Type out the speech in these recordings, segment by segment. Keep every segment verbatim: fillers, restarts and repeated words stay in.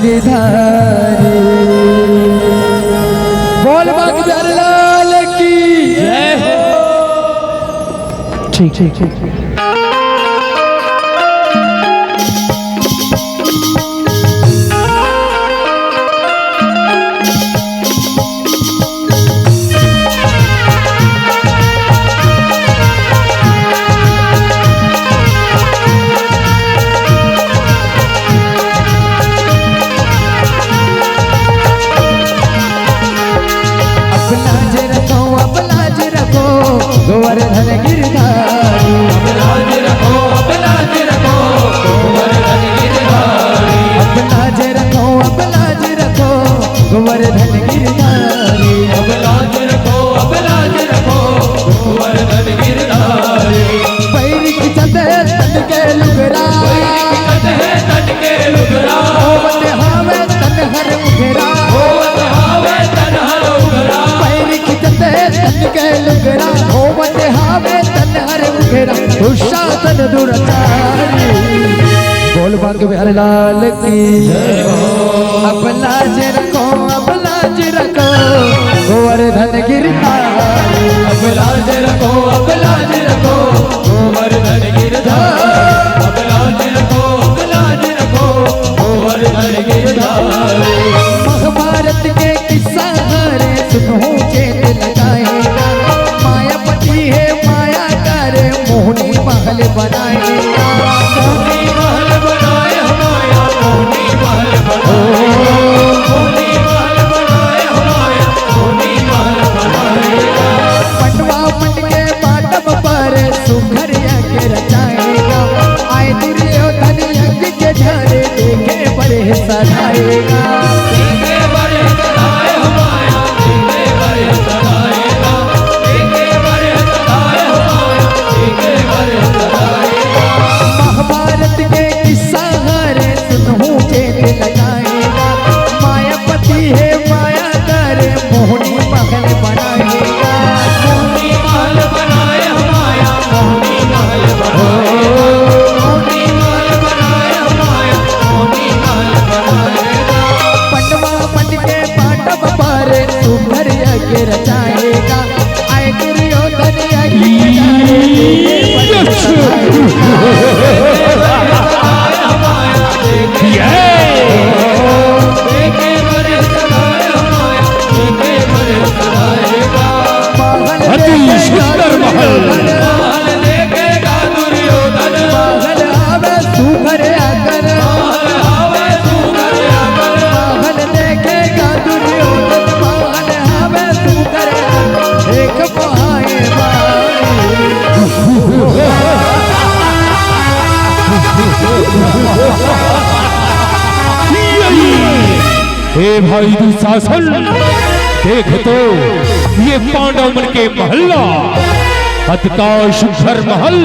गिरधारी। बोल बांके बिहारी लाल की जय हो। ठीक, ठीक, ठीक, ठीक। अब लाज रखो, अब लाज रखो, गोवर्धन गिरधारी। अब लाज रखो, अब लाज रखो, गोवर्धन गिरधारी। अब लाज रखो, अब लाज रखो, गोवर्धन गिरधारी। अब लाज रखो, अब लाज रखो, गोवर्धन गिरधारी। पैर खिंचत हे तन के लुगरा। पैर खिंचत हे तन के लुगरा। होवत हावे तन हर उघरा। होवत हावे तन हर उघरा। पैर खिंचत हे तन के लुगरा। होवत हावे तन हर उघरा। दुशासन दुराचारी। बोल बांके बिहारी लाल की। अब लाज रखो, अब लाज रखो, गोवर्धन गिरधारी। अब लाज रखो, अब लाज रखो, गोवर्धन गिरधारी। अब लाज रखो, अब लाज रखो, गोवर्धन गिरधारी। महाभारत के किस्सा हरे सुनहूं चेत लगाएगा। मायापति हे माया करे मोहनी महल बनाएगा। मोहनी महल बनाए हमाया, मोहनी महल बनाए। मोहनी महल बनाए हमाया, मोहनी महल बनाएगा। पंडवा मन के बाटम पर सुघर यज्ञ रचाएगा। आए दुर्योधन यज्ञ के झारे देखे बड़े सधाएगा। देखे बड़े सधाए हमाया, देखे बड़े सधाएगा। देखे बड़े सधाए हमाया, देखे बड़े सधाएगा। महाभारत के किस्सा हरे सुनहूं चेत लगाएगा। मायापति हे माया करे मोहनी महल बनाएगा। मोहनी महल बनाए हमाया, मोहनी महल बनाएगा। मोहनी महल बनाए हमाया, मोहनी महल बनाएगा। पंडवा मन के पाटव पर सुघर यज्ञ रचाएगा। आए दुर्योधन यज्ञ के झारे देखे बड़े सधाएगा। अति सुंदर महल। महल देखेगा दुर्योधन। महल आवे सुघर आकर। महल आवे सुघर आकर। महल देखेगा दुर्योधन। महल आवे सुघर आकर। एक पहाए बारी। हे भाई दुशासन, देख तो ये पांडव मन के महल्ला, अतका सुघर महल,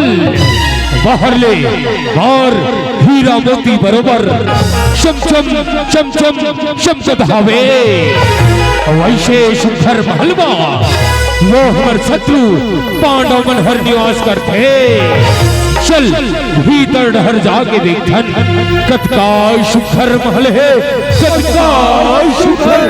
बाहर ले बाहर हीरा मोती बरोबर चमचम, चमचम चमकत हावे। वैसे सुघर महल मा वो हमर शत्रु पांडव मन हर निवास करथे। चल भीतर डहर जाके देखथन, कतका सुघर महल हे, कतका सुघर।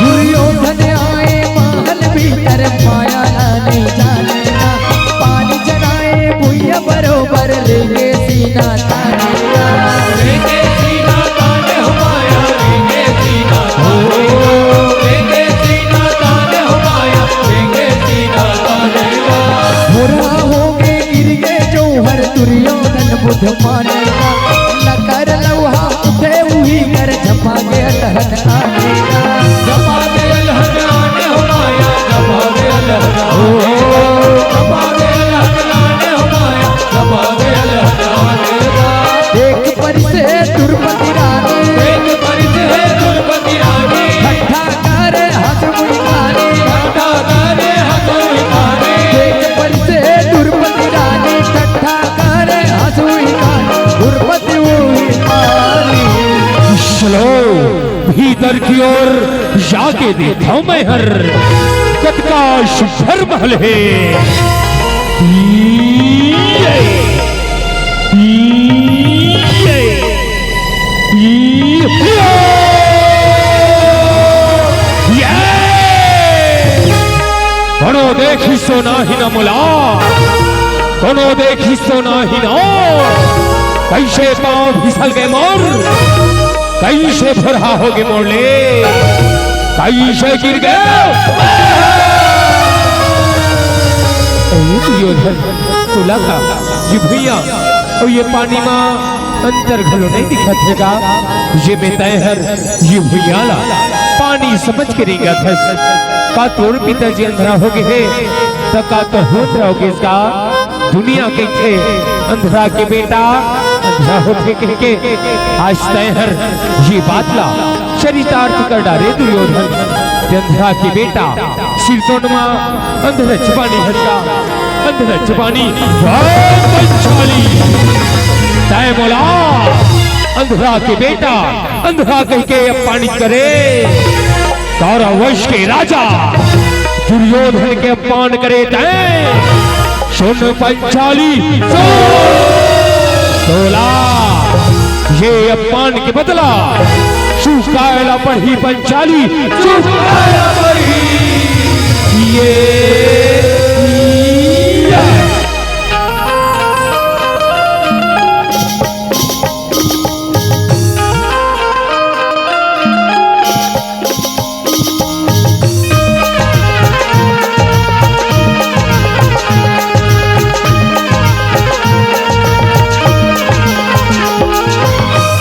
दुर्योधन आए महल भीतर, माया ला नइ जाने ना। पानी चढ़ाए भुइयां बरोबर, लेगे सीना ताने ना। लेगे सीना ताने हो माया, लेगे सीना ताने ना। लेगे सीना ताने हो माया, लेगे सीना ताने ना। भोरा होगे गिरगे जौहर, दुर्योधन बुध माने ना। लकर लौहा उठे उही कर, झपा गे अलहन आने ना। झपा गे अलहन आने हो माया, झपा गे अलहन आने ना। झपा गे अलहन आने हो माया, झपा गे अलहन आने ना। एक परिस हे द्रुपदी रानी। एक परिस हे द्रुपदी रानी। ठंडा भीतर की ओर जाके देखथंव मैं हर, कतका सुघर महल हे। ये, ये, ये, ये। कोनो देखिस तो नाही ना मोला, कोनो देखिस तो नाही ना। कइसे पाँव फिसल गे मोर, कइसे भुरहा होगे मोर ले, कइसे गिर गे। अरे दुर्योधन, तोला का ये भुइयां अउ ये पानी मा अंतर घलो नइ दिखत हे का? ये में तैं हर ये भुइयां ला पानी समझ के रेंगत हस। का तोर पिताजी अंधरा होगे हे, त का तहूं अंधरा होगेस का? दुनिया कहिथे, अंधरा के बेटा अंधरा होथे कहिके। आज तैं हर ये बात ला चरितार्थ कर डारे दुर्योधन। अंधरा के बेटा सिरतोन मा अंधरच बानी हस का, अंधरच बानी। वाह पंचाली, तैं मोला अंधरा के बेटा अंधरा कहिके अपमानित करे। कौरव वंश के राजा दुर्योधन के अपमान करे तैं। सुन पंचाली, सुन। तोला ये अपमान के बदला चुकाए ला पड़ही पंचाली, चुकाए ला पड़ही। ये, ये।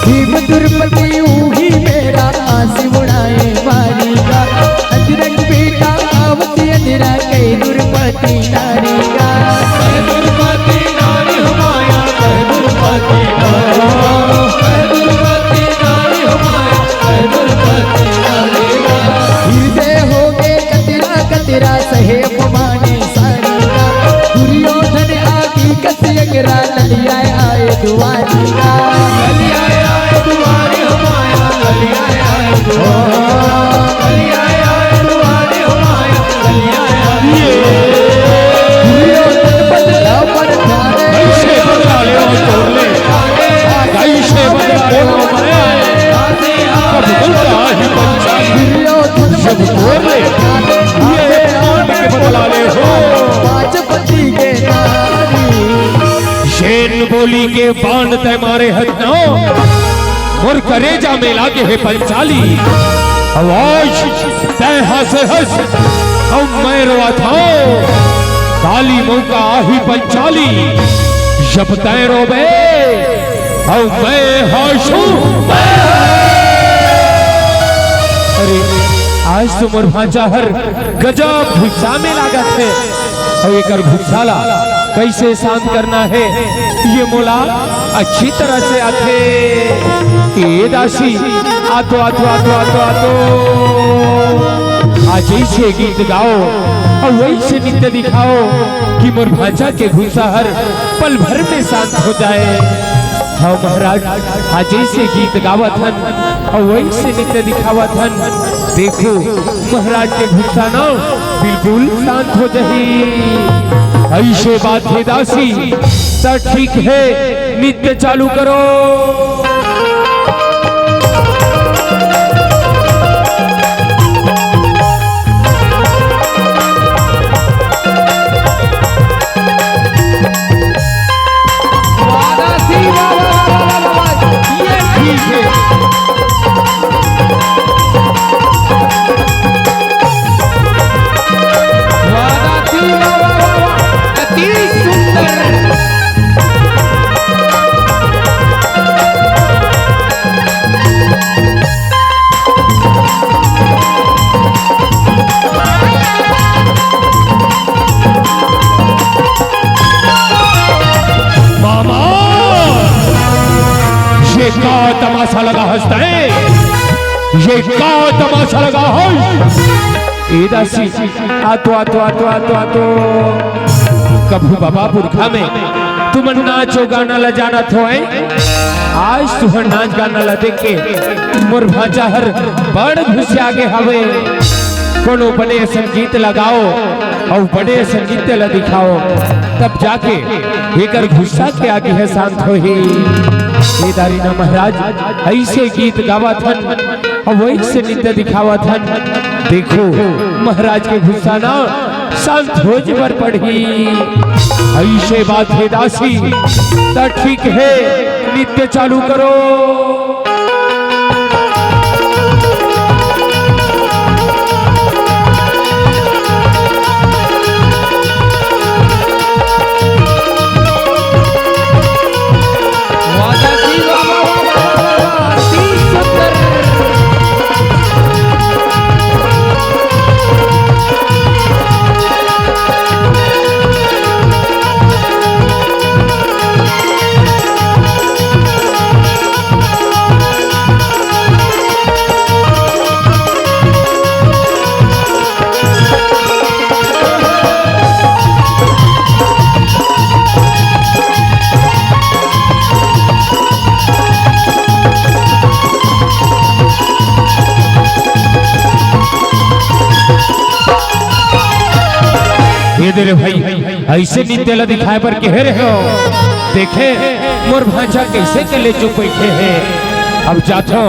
भीम द्रुपदी उही बेरा आसी उड़ाए बारी का। अजरक बेटा आवत अंधरा कहे द्रुपदी नारी का। कहे द्रुपदी नारी हो माया, कहे द्रुपदी नारी हो माया, कहे द्रुपदी नारी हो माया, कहे द्रुपदी नारी का। हृदय होगे कतरा कतरा सहे अपमानी सारी का। दुर्योधन आगी कस एकरा ललियाए आए दुआरी का। ललियाए आए दुआरी हो माया, ललियाए आए दुआरी। ललियाए आए दुआरी हो माया, ललियाए आए दुआरी। दुर्योधन बदला पर जाने। कइसे बदला ले हो तोर ले, कइसे बदला ले हो मैं। जब बोलता ही पंचाली, दुर्योधन जब बदला तोर ले, ये कांड के बदला ले हो। पाँच पति के नारी। जेन बोली के बाण तैं मारे हस ना, मोर करेजा में लागे हे पंचाली। अउ आज तैं हंसे हस अउ मैं रोवत हंव। काली मौका आही पंचाली, जब तैं रोबे अउ मैं हंसहूं। अरे, आज तो मोर भांचा हर गजब गुस्सा में लागत हे। अउ एकर गुस्सा ला कइसे शांत करना हे, ये मोला अच्छी तरह से आथे। ए दासी, आ तो, आ तो, आ तो, आ तो, आ तो। आज जइसे गीत गाओ अउ वइसे नृत्य दिखाओ कि मोर भांचा के गुस्सा हर पल भर में शांत हो जाए। हाँ महाराज, आज जइसे गीत गावत हन अउ वइसे नृत्य दिखावत हन, देखो महाराज के गुस्सा ना बिल्कुल शांत हो जाही। अइसे बात हे दासी, त ठीक हे, नृत्य चालू करो। मामा, ये का तमाशा लगा हस तैं? ये का तमाशा लगा हस? ए दासी, आ तो, आ तो, आ तो, आ तो, आ तो। कभू बाबा पुरखा में तुमन नाच अउ गाना ला जानत होय, आज तुहर नाच गाना ला देख के मोर भांचा हर बड़ घुसिया गे हवे। कोनो बने असन गीत लगाओ अउ बने असन नृत्य ला दिखाओ, तब जाके एकर गुस्सा के आगी ह शांत होही। ए दारीना महाराज, अइसे गीत गावत हन, अउ वइसे नृत्य दिखावत हन। देखो, महाराज के गुस्सा ना शांत हो जबर पड़ही। अइसे बात हे दासी, त ठीक हे, नृत्य चालू करो। ये दे रे भाई, अइसे नृत्य ला दिखाय बर केहे रहेंव। देखे, मोर भांचा कइसे कले चुप बइठे हे। अब जाथंव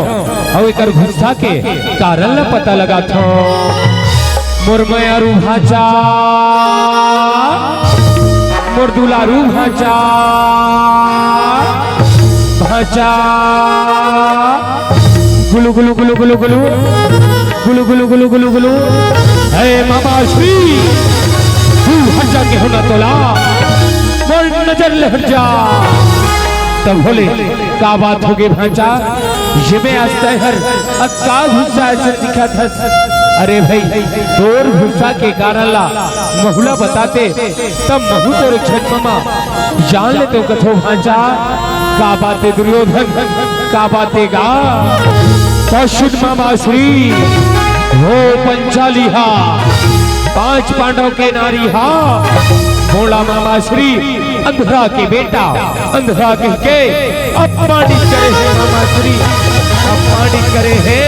अउ एकर गुस्सा के कारण ला पता लगाथंव। मोर मयारू भांचा, मोर दुलारू भांचा, भांचा। गुलु गुलु गुलु गुलु गुलु। गुलु गुलु गुलु गुलु गुलु। हे मामा श्री, तू हट जा, केहेंव ना तोला, मोर नजर ले हट जा। तब बोले, का बात होगे भांचा, ये में आज तैं हर अतका गुस्सा अइसे दिखत हस। अरे भाई, तोर गुस्सा के कारण ला महू ला बताते, तब महू तोर छठ मामा जान लेतेंव कथंव भांचा। का बात हे दुर्योधन, का बात हे गा? त सुन मामा श्री, हो पंचाली हा, पांच पांडव के नारी हा, भोला मामा श्री, अंधरा के बेटा, अंधरा कहिके अपमानित करे हे मामा श्री, अपमानित करे हे।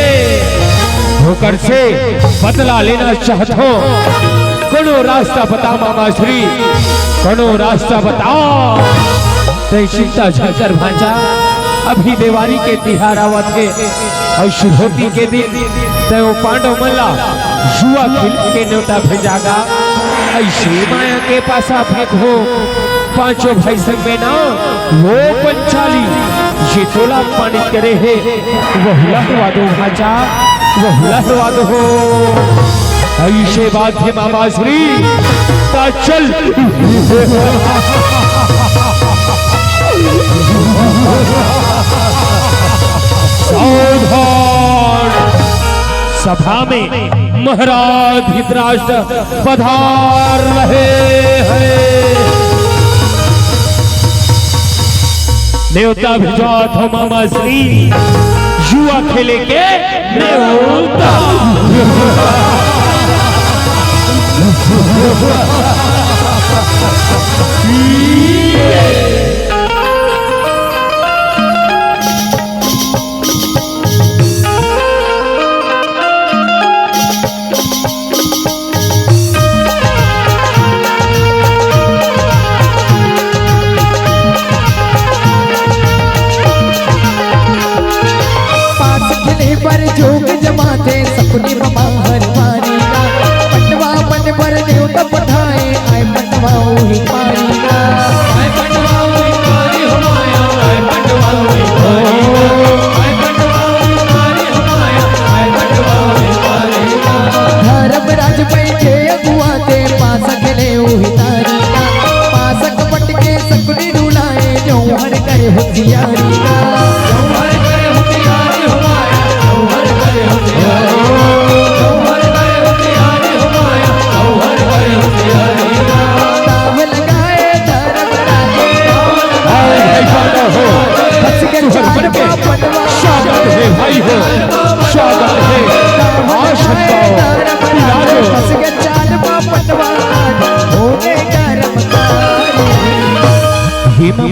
ओकर से बदला लेना चाहथंव, कोनो रास्ता बता मामा श्री, कोनो रास्ता बता। तैं चिंता झन कर भांचा, अभी देवारी के तिहार आवत हे अउ सुरहोती के दिन तैं ओ पांडव मन ला जुआ खेले के नेवता भेजा गा। अइसे माया के पासा फेंकहूं, पांचों भाई संग में ना, ओ पंचाली, ये तोला अपमानित करे हे, वहू ला हरवा दो भांचा, वहू ला हरवा दो हो। अइसे बात हे मामा श्री, त चल। सावधान, सभा में महाराज धृतराष्ट्र पधार रहे हैं। नेवता भिजवाथंव मामा श्री, जुआ खेले के नेवता। पास खेले बर जोग जमाथे, सपनी ममा हर मारी ना। पटवा बन बर नेवता पठाए, आय पटवा उही पारी ना। आय पटवा उही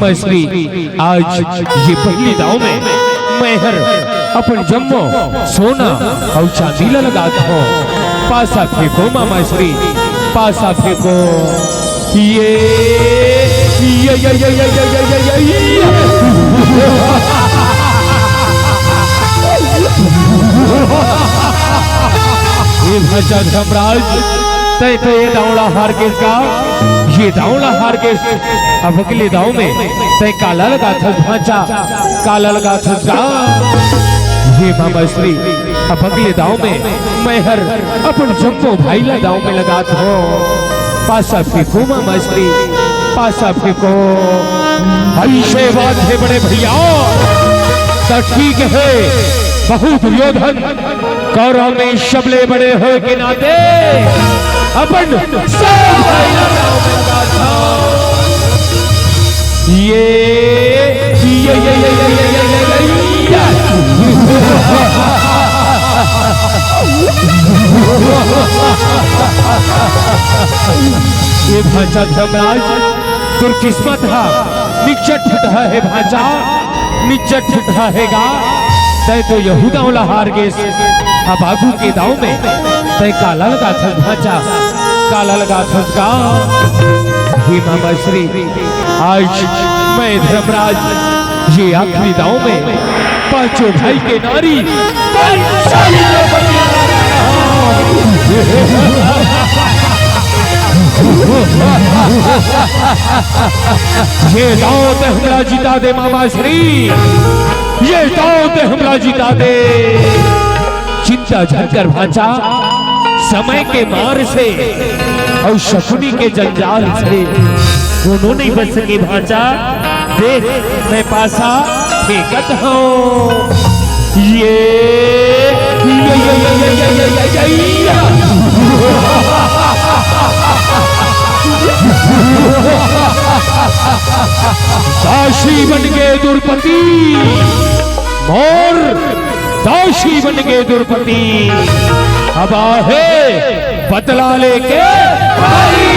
मामा श्री, आज ये पहली दांव में मैं हर अपन जम्मो सोना अउ चांदी ला लगात हों। पासा फेंको मामा श्री, पासा फेंको। ये, ये, ये। ये भांचा धर्मराज, तैं तो ये दांव ला हार गेस गा, ये दांव ला हार गेस। अब अगले दांव में तैं काला लगाथस भांचा, काला लगाथस गा। हे मामा श्री, अब अगले दांव में मैं हर अपन जम्मो भाई ला दांव में लगात हों। पासा फेंको मामा श्री, पासा फेंको। अइसे बात हे बड़े भैया, त ठीक हे, बहुत दुर्योधन कौरव में सबले बड़े होय के नाते अपन सब भाई ला दांव में लगा दो। ये, ये, ये। ये भांचा धर्मराज, तोर किस्मत हा निच्चट फुटहा हे भांचा, निच्चट फुटहा हे गा। तैं तो यहू दांव ला हार गेस, अब आगू के दांव में तैं काला लगाथस भांचा, काला लगाथस गा। हे मामा श्री, आज मैं धर्मराज ये आखिरी दांव में पांचों भाई के नारी पंचाली द्रौपदी ला हार गेस। ये दांव तैं हमला जिता दे मामा श्री, ये दांव तैं हमला जिता दे। चिंता झन कर भांचा, समय के मार से अउ शकुनी के जंजाल से कोनो नइ बच सके भांचा। देख, मैं पासा फेंकत हों। ये, ये, ये। दासी बन गे द्रौपदी, मोर दासी बन गे द्रौपदी, अब आहे बदला लेके आई।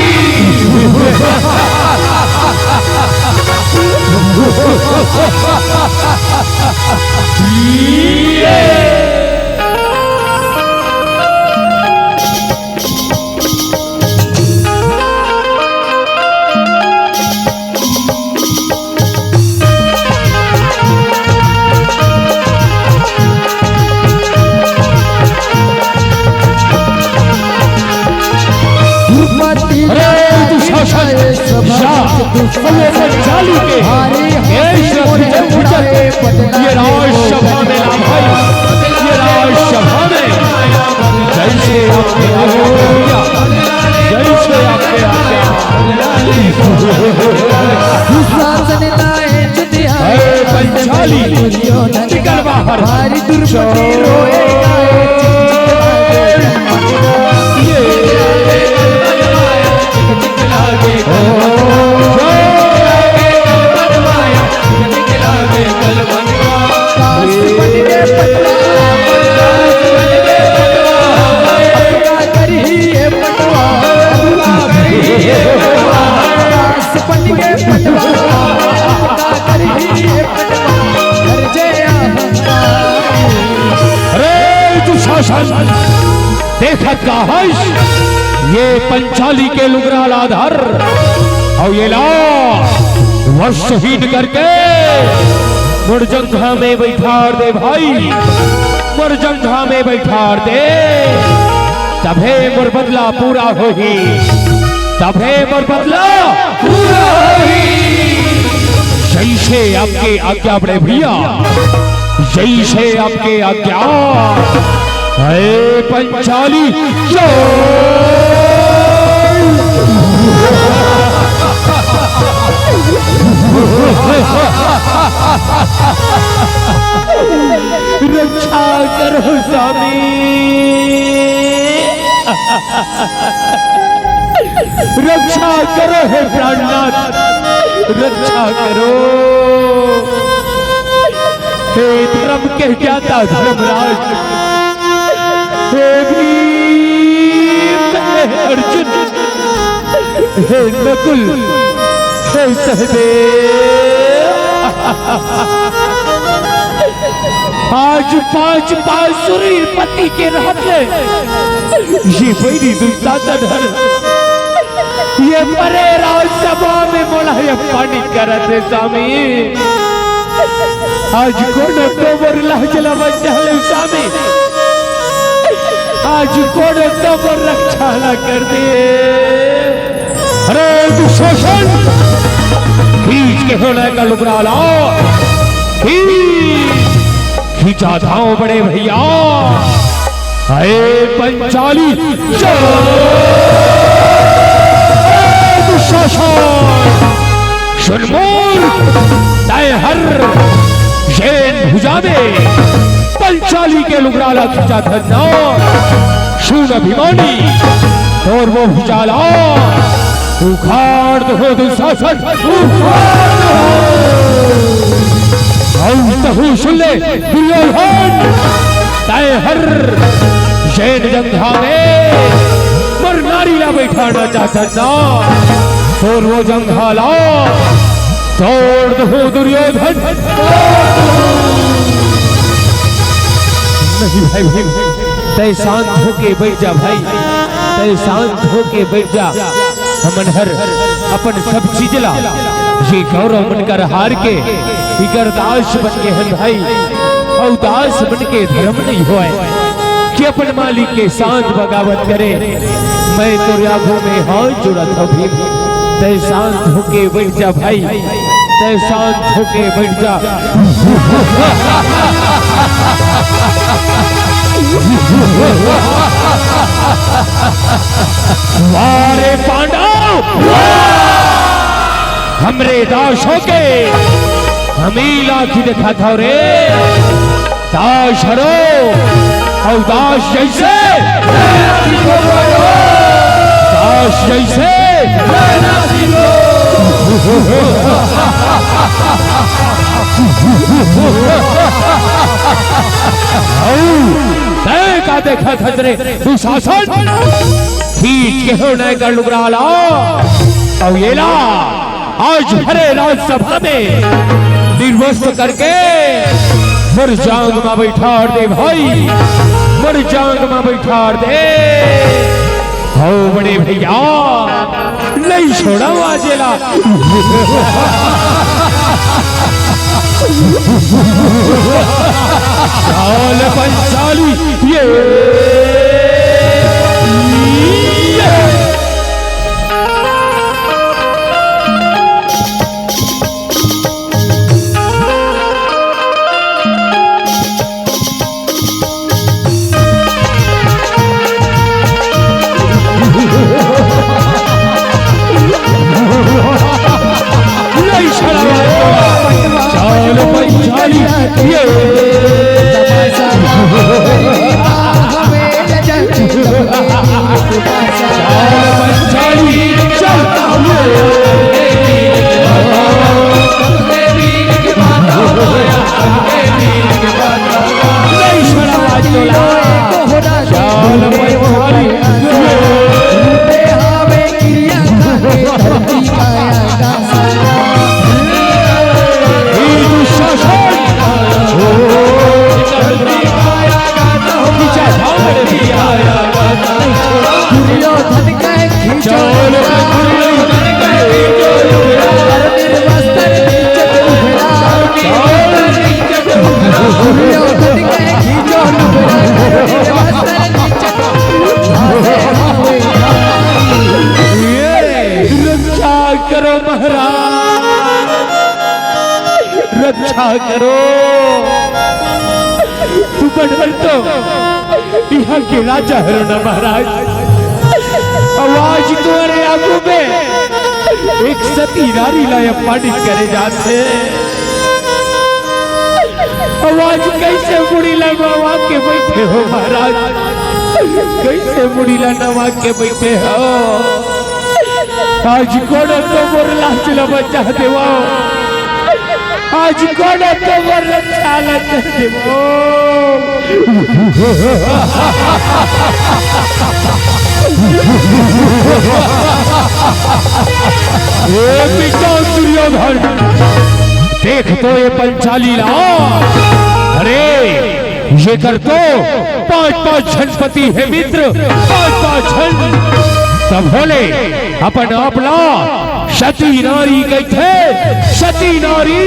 अरे दुशासन, जा, वो पंचाली के वेश रखी जब भुजंग, ये राजसभा में ला भाई, ये राजसभा में जैसे आपके आज्ञा, जैसे आपके आज्ञा। दुशासन लाए जुतिया, अरे पंचाली, निकल बाहर। भारी दुर्मति रोए गाए, चिकचिक लागे। ये। कास बन के पटवा, कास बन के पटवा, अपना करही ये पटवा, अपना करही ये पटवा, कास बन के पटवा, अपना करही ये पटवा, घर जे अहंकार। अरे दुशासन, देखत का हस, ये पंचाली के लुगरा ला धर, अउ ये ला वस्त्रहीन करके मोर जंघा में बइठार दे भाई, मोर जंघा में बइठार दे, तभे मोर बदला पूरा होही, तभे मोर बदला पूरा होही। जैसे आपके आज्ञा बड़े भैया, जैसे आपके आज्ञा। हे पंचाली, जय। रक्षा करो स्वामी, रक्षा करो हे प्राणनाथ, रक्षा करो। हे धर्म के ज्ञाता धर्मराज, हे भीम, हे अर्जुन, हे नकुल, हे सहदेव। आज पांच पांच सुरीर पति के रहत ले ये बैरी दुशासन हर ये परे राजसभा में मोला ये पानी करत हे स्वामी। आज कोनो तो मोर लाज ला बचा ले स्वामी। आज कोनो तो मोर रक्षा ला कर दे। अरे दुशासन, खींच के होना का लुगड़ा ला, खींच, खींचा धाओ बड़े भैया। अरे पंचाली, चल। ए दुशासन, सुन मोर, तय हर जैन भुजा में पंचाली के लुगड़ा ला खींचा धन्ना। सुन अभिमानी, तोर वो भुजा ला उखाड़ दो दुशासन, उखाड़ दो। अउ तहु सुन ले दुर्योधन, तय हर जैन जंघा में मोर नारी ला बैठाना चाहत ना, तोर वो जंघा ला तोड़ दो दुर्योधन। नहीं भाई, भाई, तय शांत होके बैठ जा भाई, तय शांत होके बैठ जा। हमन हर अपन सब चीज ला ये गौरव मन कर हार के इकर दास बन के हन भाई, अउ दास बन के धर्म नहीं होय कि अपन मालिक के शांत बगावत करे। मैं तोर आगू में हाथ जोड़त हूँ भीम, तय शांत होके बैठ जा भाई, तय शांत होके बैठ जा। वाह रे पांडव, वाह! हमरे दासों के हमीला की दिखा था रे। दास हरो, अउ दास जैसे, दास जैसे। अउ तय का देखा था रे दुशासन, खींच के हो नय कर लुगरा ला, अउ ये ला। आज भरे राजसभा में निर्वस्त्र करके मोर जांग मा बैठार दे भाई, मोर जांग मा बैठार दे। हो बड़े भैया, नहीं छोड़ा वाजेला। चाल पंचाली ये, ये। रक्षा करो महाराज, रक्षा करो। तू बढ़ल तो इहाँ के राजा हरो ना महाराज। अउ आज तुम्हारे आगू में एक सती नारी ला अपमानित करे जात हे। अउ आज कैसे मुड़ी ला नवा के बैठे हो महाराज, कैसे मुड़ी ला नवा के बैठे हो। आज कोनो तो मोर लाज ला बचा देवा, आज कोनो तो मोर रक्षा ला कर देवा। ए पिता दुर्योधन, देख तो ये पंचाली ला। अरे, ये कर तो पांच पांच झन पति हे मित्र, पांच पांच झन। तब होले अपन आप ला सती नारी कहिथे, सती नारी।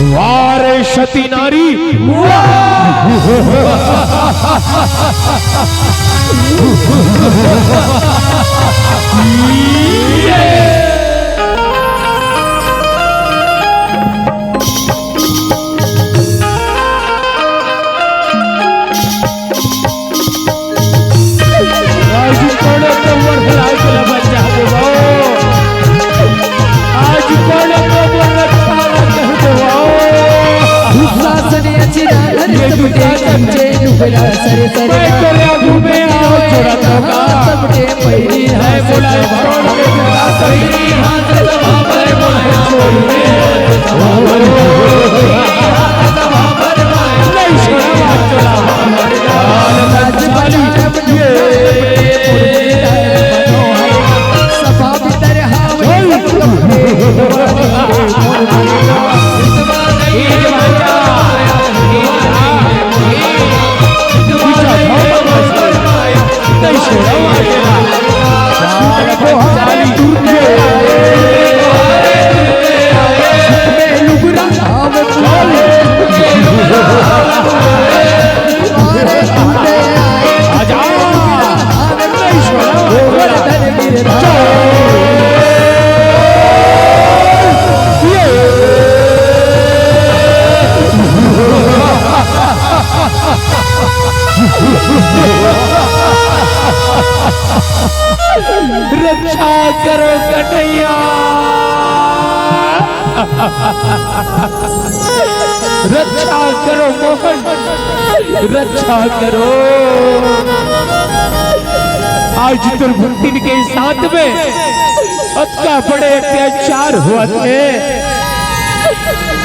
वाह रे सती नारी, वाह। आज कोन तो मोर लाज ला बचा देवो। आज कोन तो मोर रक्षा ला कर देवो। दुशासन अचि नागर ये तब दुशासन। टेम नुबरा सरे सरे मैं तो लागू में आओ छोड़ा तो का। तब टेम पहिली हाथ बोला से छोड़ के दुशासन। पहिली हाथ से दबा पर बोला छोड़ के। नहीं छोड़ा, बात छोड़ा। रक्षा करो कन्हैया, रक्षा करो मोहन, रक्षा करो। आज दुर्भक्तिन के साथ में अतका बड़े अत्याचार होवत हे।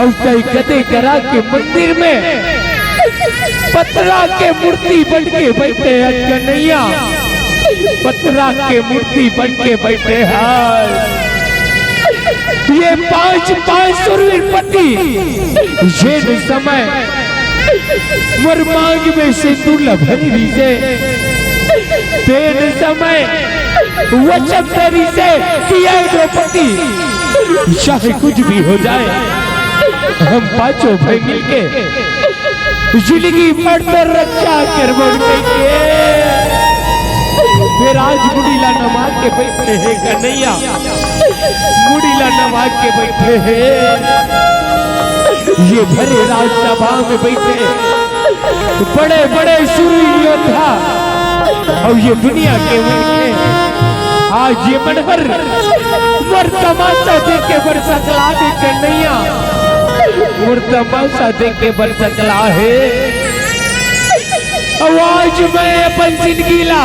अउ तैं कते करा के मंदिर में पथरा के मूर्ति बन के बइठे हस कन्हैया, पथरा के मूर्ति बन के बइठे हस। ये पांच, पांच सुरवीर पति जेन समय मोर मांग में सिंदूर ला भरे रिहिसे, तेन समय वचन दे रिहिसे कि ए द्रौपदी, चाहे कुछ भी हो जाए, हम पांचों भाई मिलके जिंदगी भर तोर रक्षा करबो कहिके। फेर आज मुड़ी ला नमा के बइठे हे कन्हैया, मुड़ी ला नमा के बइठे हे। ये भरे राजसभा में बइठे बड़े-बड़े सुरवीर योद्धा अउ ये दुनिया के उनके आज ये मन हर मोर तमाशा देखे बर सकला हे कन्हैया, मोर तमाशा देखे बर सकला हे। अउ आज मैं अपन जिंदगी ला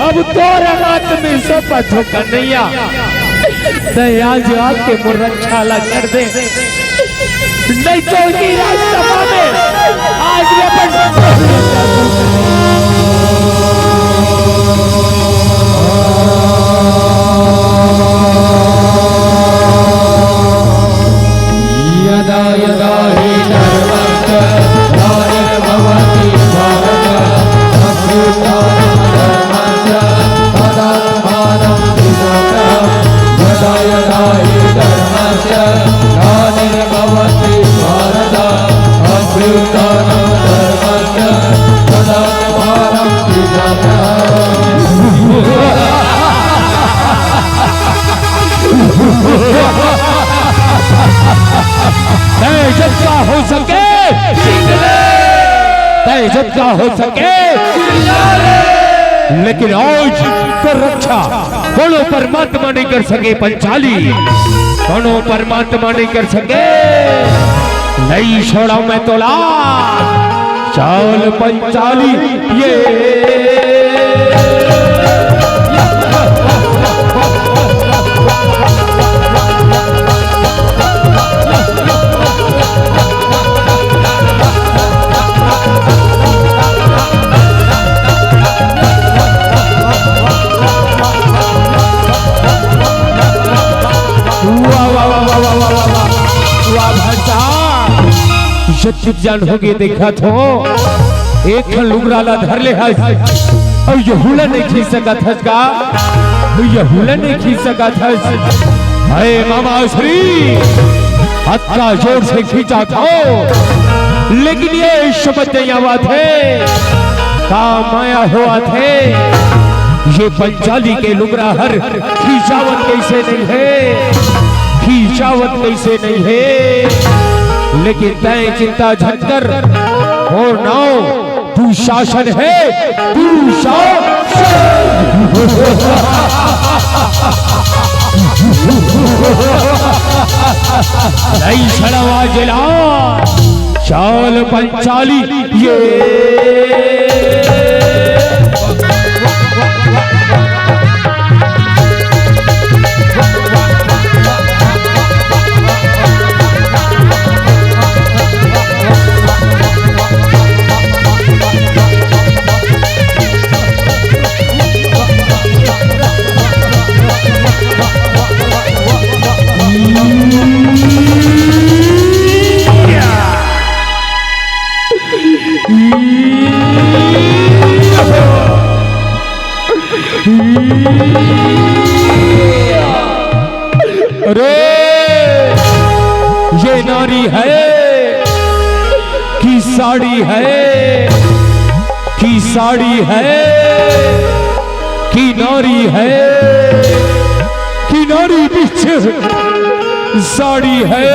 अब तोर हाथ में सौंपत हों कन्हैया, तैं आज आके मोर रक्षा ला कर दे। नहीं तो इही राजसभा में आज मैं अपन यदा यदा हि धर्मस्य ग्लानिर्भवति भारत, अभ्युत्थानं धर्मस्य तदात्मानं सृजाम्यहम्। यदा यदा हि धर्मस्य ग्लानिर्भवति भारत, अभ्युत्थानं धर्मस्य तदात्मानं सृजाम्यहम्। तैं जतका हो सके, तैं जतका हो सके, लेकिन आज तोर रक्षा कोनो परमात्मा नहीं कर सके पंचाली, कोनो परमात्मा नहीं कर सके। नहीं छोड़ा मैं तोला। चल पंचाली, ये। वाह, वाह, वाह। वाह चुप जान होगे, देखत हो, एक ठन लुगरा ला धर ले हस, अउ यहू ला नइ खींच सकत हस का? यहू ला नइ खींच सकत हस? हे मामा श्री, अतका जोर से खींचा था, लेकिन ये समझ नइ आवत हे, का माया होवत हे? ये पंचाली के लुगरा हर खींचावत कइसे नइ हे, खींचावत कइसे नइ हे। लेकिन तैं चिंता झन कर, मोर नाव दुशासन हे, दुशासन। नइ छड़वा जेला, चल पंचाली। ये अरे, ये नारी है कि साड़ी है, कि साड़ी है, कि नारी है, कि नारी बीच साड़ी है,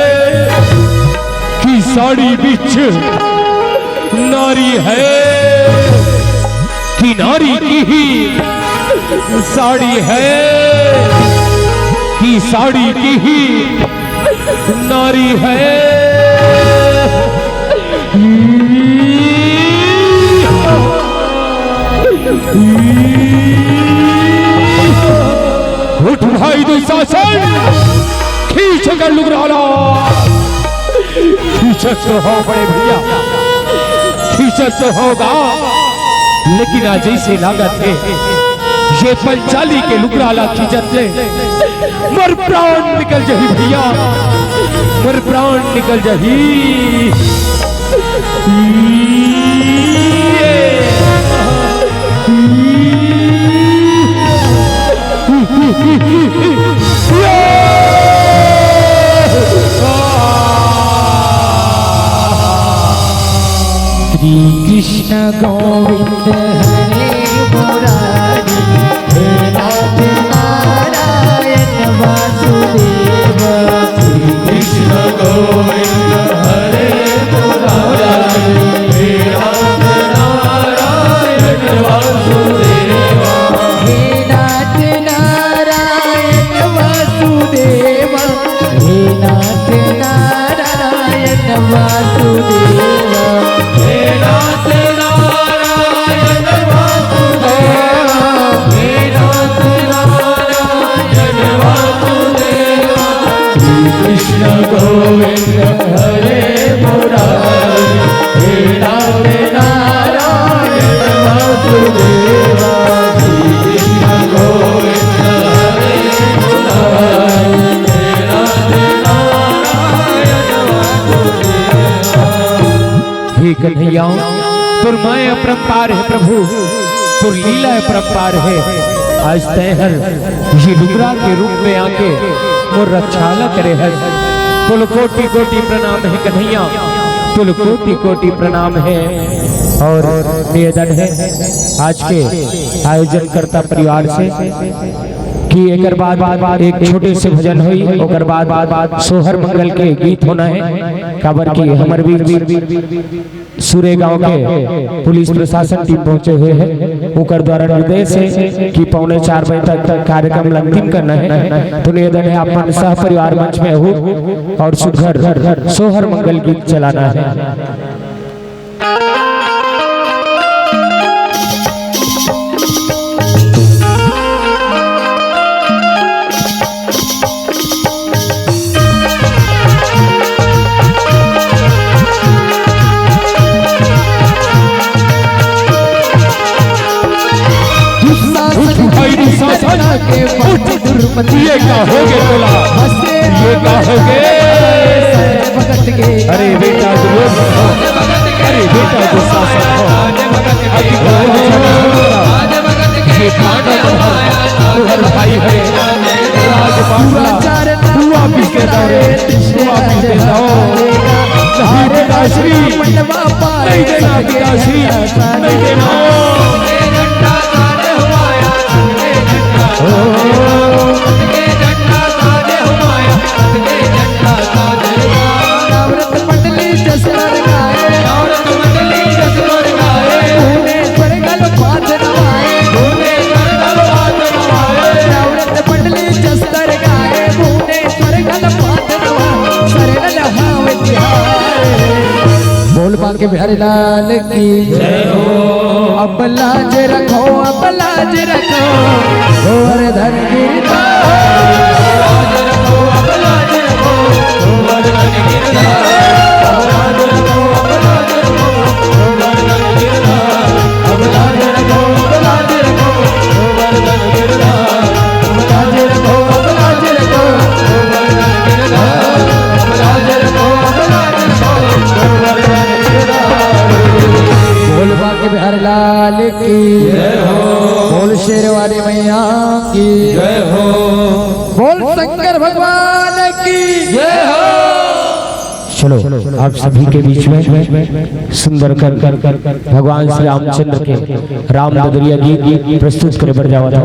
कि साड़ी बीच नारी है, कि नारी की ही साड़ी है, कि साड़ी की ही नारी है। उठ भाई दुशासन, खींच कर लुगरा ला। खींचत तो हो बड़े भैया, खींचत तो होगा, लेकिन आज अइसे लागत हे, ये पंचाली के लुगरा ला खींचत ले मोर प्राण निकल जाही भैया, मोर प्राण निकल जाही। श्री कृष्ण गोविंद हरे मुरारी, हे नाथ नारायण वासुदेव। श्री कृष्ण गोविंद हरे मुरारी, हे नाथ नारायण वासुदेव। हे नाथ नारायण वासुदेव, हे नाथ नारायण वासुदेव। हे नाथ नारायण वासुदेव, हे नाथ नारायण वासुदेव। श्री कृष्ण गोविंद हरे मुरारी, हे नाथ नारायण वासुदेव। श्री कृष्ण गोविंद हरे मुरारी, हे नाथ नारायण वासुदेव। हे कन्हैया, तोर माया अपरंपार हे प्रभु, तोर लीला अपरंपार हे। आज तैं हर ये लुगरा के रूप में आके मोर रक्षा ला करे हस। तोल कोटि कोटि प्रणाम हे कन्हैया, तोल कोटि कोटि प्रणाम हे। अउ निवेदन हे आज के आयोजनकर्ता परिवार से कि एकर बाद एक छोटे से भजन होही, ओकर बाद सोहर मंगल के गीत होना हे, काबर कि हमर बीच सुरे गांव के पुलिस प्रशासन टीम पहुंचे हुए हे, ओकर द्वारा निर्देश हे कि पौने चार बजे तक कार्यक्रम ला अंतिम करना हे। तो निवेदन हे, आप मन सह परिवार मंच में हो अउ सुघर सोहर मंगल गीत चलाना हे। उठ भाई दुशासन, उठ। ये का होगे तोला? ये का होगे? अरे बेटा दुर्योधन हो, अरे बेटा दुशासन हो, अति क्रोध जन हो, ये पांडव तुम्हारा भाई है। राजपाट हुआ पीस देता है, हुआ पीस देता हो। नहीं पिताश्री, नहीं देना पिताश्री, नहीं देना। बोल बांके बिहारी लाल की जय हो। अब लाज रखो, अब लाज रखो, गोवर्धन गिरधारी। बोल बांके बिहारी लाल की जय हो। बोल शेरवाली मैया की जय हो। बोल शंकर भगवान की जय हो। चलो, आप सभी के बीच में सुंदरकांड भगवान श्री रामचंद्र के राम ददरिया गीत प्रस्तुत करे बर जावत हे।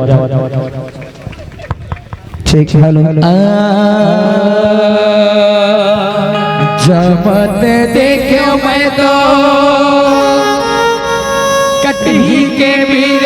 ठीक, हेलो। आ, जमत देखे मैं तो कटही के वीर